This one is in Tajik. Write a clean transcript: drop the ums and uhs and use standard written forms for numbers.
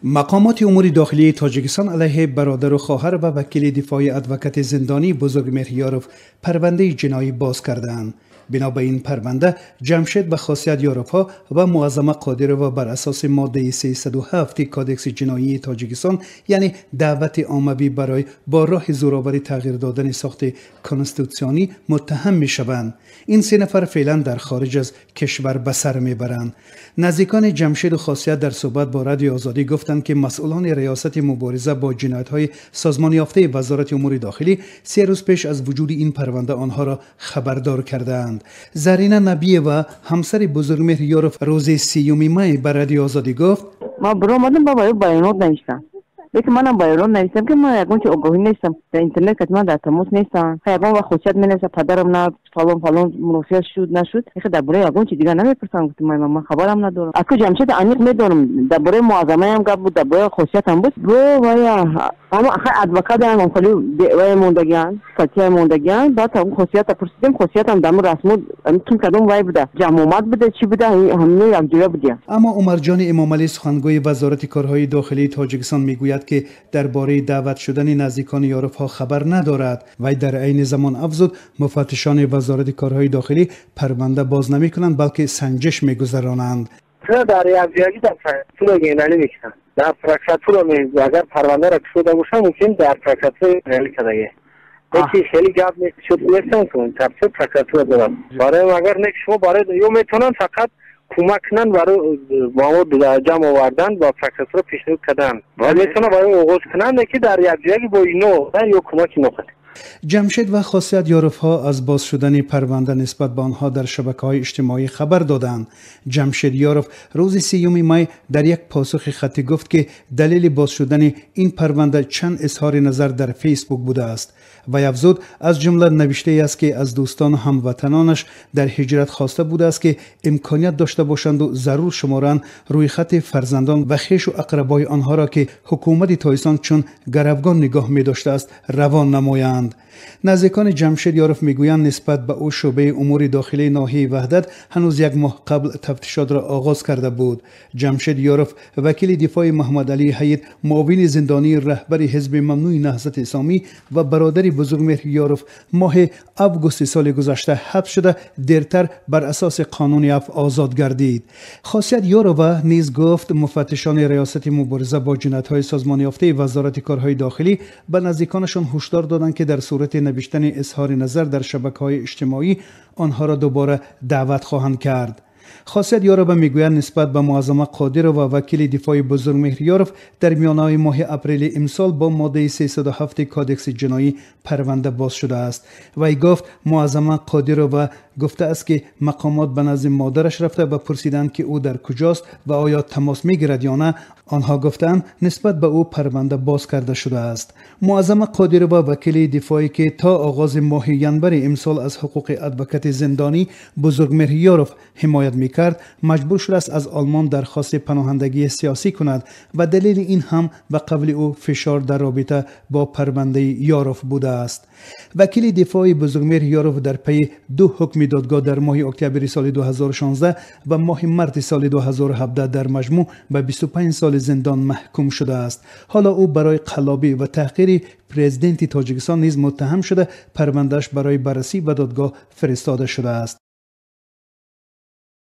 Мақомоти умури дохилии Тоҷикистон алайҳи бародару хоҳар ва вакили дифои адвокати зиндонӣ Бузургмеҳр Ёров парвандаи ҷиноӣ боз кардаанд. Бино ба ин парванда Ҷамшед ва Хосият Ёровҳо ва Муаззама Қодирова бар асоси моддаи 307 Кодекси ҷиноии Тоҷикистон, яъне даъвати оммавӣ барои бо роҳи зӯроварӣ тағйир додани сохти конститутсионӣ муттаҳам мешаванд. Ин се нафар феълан дар хориҷ аз кишвар ба сар мебаранд. Наздикони Ҷамшеду Хосият дар суҳбат бо Радиои Озодӣ гуфтанд, ки масъулони Риёсати мубориза бо ҷиноятҳои созмонёфтаи Вазорати умури дохилӣ 3 рӯз пеш аз вуҷуди ин парванда онҳоро хабардор кардаанд. Зарина Набиева, ҳамсари Бузургмеҳр Ёров, рӯзи 30 май ба Радиои Озодӣ гуфт: Ман биромадам, ба баёнот навиштам, лекин манам баёнот навиштам, ки ман ягон чи огоҳӣ нестам, дар интернет кати ман дар тамос нестам. Ягон вақт Хосият менависа, падарам на фалон фалон мурофиа шуд, нашуд, дар бораи ягон чи дигар намепурсам. Гуфтам, ман хабарам надорам. Аку Ҷамшед аниқ медонам, дар бораи Муаззамаям гап буд, дар бораи Хосиятам буд. Вая ама адвокатам хеле вая мондагиан, статья мондагиан. Баъд Хосията пурсидем, Хосиятам дар расмо тун кадом вай буда, ҷамъомад буда, чӣ буда, ҳамино якҷоя будия. Аммо Умарҷони Эмомалӣ, сухангӯи Вазорати корҳои дохилии Тоҷикистон, мегӯяд, ки дар бораи даъват шудани наздикони Ёровҳо хабар надорад. Вай дар айни замон афзуд, муфаттишони Вазорати корҳои дохилӣ парванда боз намекунанд, балки санҷиш мегузаронанд. Дар якҷоягӣ дар прокуратура генералӣ мекунанд. Дар прокуратура агар парвандаро кушода бошанд, мумкин дар прокуратура генералӣ кардагӣ. Лекин хеле гап шуд нестам, тафсир прокуратура дорад. Барои агар не шумо барои ё метавонанд фақат кӯмак кунанд барои мавод ҷамъ овардан ва прокуратура пешниҳод кардан. Ва метавонанд барои оғоз кунанд, лекин дар якҷоягӣ бо ино ё кӯмаки ино. Ҷамшед ва Хосият Ёровҳо аз боз шудани парванда нисбат ба онҳо дар шабакаҳои иҷтимоӣ хабар доданд. Ҷамшед Ёров рӯзи 30 май дар як посухи хаттӣ гуфт, ки далели боз шудани ин парванда чанд изҳори назар дар Фейсбук будааст. Вай афзуд, аз ҷумла навиштае аст, ки аз дӯстону ҳамватанонаш дар ҳиҷрат хоста будааст, ки имконият дошта бошанду зарур шуморанд рӯйхати фарзандон ва хешу ақрабои онҳоро, ки ҳукумати Тоҷикистон чун гаравгон нигоҳ медоштааст, равон намоянд. Наздикони Ҷамшед Ёров мегӯянд, нисбат ба ӯ шӯъбаи умури дохилии ноҳияи Ваҳдат ҳанӯз як моҳ қабл тафтишотро оғоз карда буд. Ҷамшед Ёров, вакили дифои Муҳаммадалӣ Ҳайид, муовини зиндонии раҳбари ҳизби мамнӯи Наҳзати Исломӣ ва бародари Бузургмеҳр Ёров, моҳи августи соли гузашта ҳабс шуда, дертар бар асоси қонуни афв озод гардид. Хосият Ёрова низ гуфт, муфаттишони Риёсати мубориза бо ҷиноятҳои созмонёфтаи Вазорати корҳои дохилӣ ба наздиконашон ҳушдор доданд, ки дар сурати навиштани изҳори назар дар шабакаҳои иҷтимоӣ онҳоро дубора даъват хоҳанд кард. Хосият Ёрова мегӯяд, нисбат ба Муаззама Қодирова, вакили дифои Бузургмеҳр Ёров, дар миёнаҳои моҳи апрели имсол бо моддаи 307 Кодекси ҷиноӣ парванда боз шудааст. Вай гуфт, Муаззама Қодирова гуфтааст, ки мақомот ба назди модараш рафта ва пурсиданд, ки ӯ дар куҷост ва оё тамос мегирад ё на. Онҳо гуфтаанд, нисбат ба ӯ парванда боз карда шудааст. Муаззама Қодирова, вакили дифоӣ, ки то оғози моҳи январи имсол аз ҳуқуқи адвокати зиндонӣ Бузургмеҳр Ёров ҳимоят мекард, маҷбур шудааст аз Олмон дархости паноҳандагии сиёсӣ кунад ва далели ин ҳам ба қавли ӯ фишор дар робита бо парвандаи Ёров будааст. Вакили дифои Бузургмеҳр Ёров дар пайи ду ҳукми додгоҳ дар моҳи октябри соли 2016 ва моҳи марти соли 2017 дар маҷмӯъ ба 25 соли зиндон маҳкум шудааст. Ҳоло ӯ барои қаллобӣ ва таҳқири президенти Тоҷикистон низ муттаҳам шуда, парвандааш барои баррасӣ ба додгоҳ фиристода шудааст.